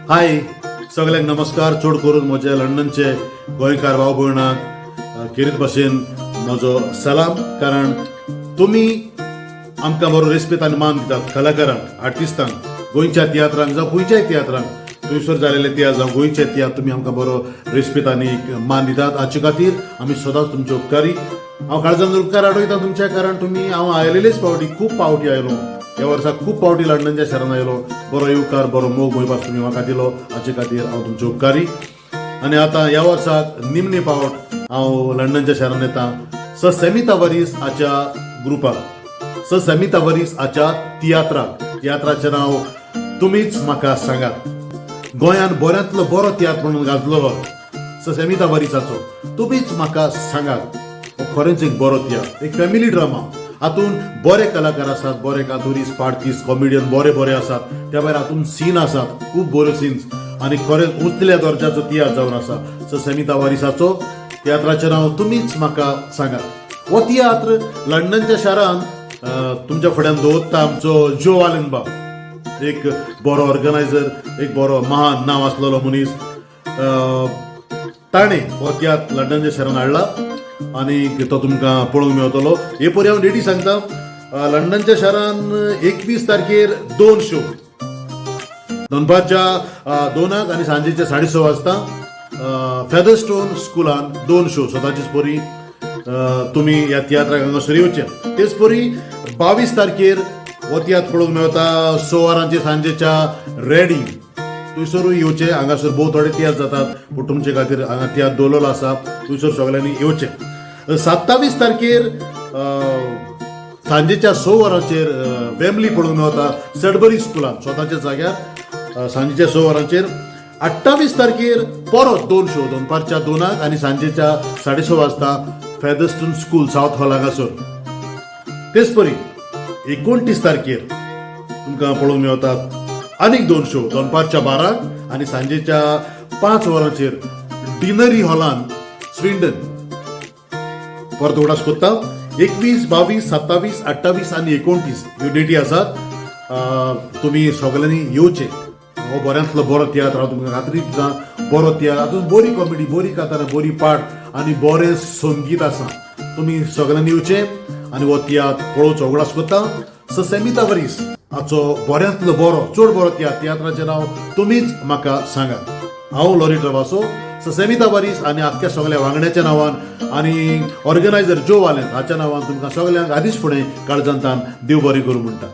हाय सगल्यांक नमस्कार. चड करून म्हजे लंडनचे गोंयकार भाव भयणांक खेरीत भाशेन म्हजो सलाम, कारण तुमी आमकां बरो रेस्पेत आनी मान दितात. कलाकारांक, आर्टिस्टांक, गोंयच्या तियात्रांक जावं खंयच्याय तियात्रांक, थंयसर जालेले तियात्र जावं गोंयचे तियात्र, तुमी आमकां बरो रेस्पेत आनी मान दितात. हाचे खातीर आमी सदांच तुमचे उपकारी. हांव काळजान उपकार आडयता तुमच्या, कारण तुमी हांव आयलेलेच फावटी, खूब फावटी आयलो, ह्या वर्सा खूब फावटी लंडनच्या शहरान आयलो. बरो येवकार, बरो मोग मोयपास तुमी म्हाका दिलो, हाचे खातीर हांव तुमचे उपकारी. आनी आतां ह्या वर्साक निमणे पावट हांव लंडनच्या शहरान येता स सॅमी तावारीस हाच्या ग्रुपाक, स सॅमी तावारीस हाच्या तियात्राक. तियात्राचें नांव तुमीच म्हाका सांगात. गोंयान बऱ्यांतलो बरो तियात्र म्हणून गाजलेलो स सॅमी तावारीसाचो तुमीच म्हाका सांगात हो खरेंच एक बरो तियात्र, एक फॅमिली ड्रामा. हातून बरे कलाकार आसात, बरे कांतुरीस, पार्टीस, कॉमेडियन बरे बरे आसात. त्या भायर हातून सीन आसात, खूब बऱ्यो सीन्स आनी खरेंच उंचल्या दर्जाचो तियात्र जावन आसा स सॅमी तावारीसाचो. तियात्राचें नांव तुमीच म्हाका सांगात. हो तियात्र लंडनच्या शारान तुमच्या फुड्यान दवरता आमचो जो आलेन बाब, एक बरो ऑर्गनायझर, एक बरो महान नांव आसलेलो मनीस. ताणें हो तियात्र लंडनच्या शहरान हाडला आनी तो तुमकां पळोवंक मेळटलो. हे परी हांव डेटी सांगता. लंडनच्या शहरान 21 तारखेर दोन शो, दनपारच्या 2क आनी सांजेच्या 6:30 वाजता फेदरस्टोन स्कुलान दोन शो. सदांचीच परी तुमी ह्या तियात्राक हांगासर येवचे. तेच परी 22 तारखेर हो तियात्र पळोवंक मेळटा 6 वरांचेर सांजेच्या रेडिंग. थंयसरूय येवचे. हांगासर भोव थोडे तियात्र जातात, पूण तुमचे खातीर हांगा तियात्र दवरलेलो आसा. थंयसर सगळ्यांनी येवचे. 27 तारखेर सांजेच्या 6 वरांचेर वेम्बली पळोवंक मेळटा सडबरी स्कुलान, स्वताच्या जाग्यार, सांजेच्या 6 वरांचेर. 28 तारखेर परत दोन शो, दनपारच्या 2क आनी सांजेच्या 6:30 वाजता फेदरस्टन स्कूल, सावथ हॉल हांगासर. तेच परी 29 तारखेर तुमकां पळोवंक मेळटा आनीक दोन शो, दनपारच्या 12क आनी सांजेच्या 5 वरांचेर डिनरी हॉलान, स्विंडन. परत उगडास कोत्ता, 21, 22, 27, 28 आनी 29 ह्यो डेटी आसात. तुमी सगळ्यांनी येवचे. हो बऱ्यांतलो बरो तियात्र, हांव तुमकां खात्री दिता, बरो तियात्र. हातूंत बरी कॉमेडी, बरी कांतारां, बरी पाट आनी बरें संगीत आसा. तुमी सगळ्यांनी येवचे आनी हो तियात्र पळोवचो. उगडास कोत्ता, स सॅमी तावारीस हाचो बऱ्यांतलो बरो, चड बरो तियात्र. तियात्राचें नांव तुमीच म्हाका सांगात. हांव लॉरी ट्रवासो स सॅमी तावारीस आनी आख्ख्या सगळ्या वांगड्याच्या नांवान आनी ऑर्गनायझर जो वालेंत हाच्या नांवान तुमकां सगल्यांक आदींच फुडें काळजांतान देव बरें करूं म्हणटा.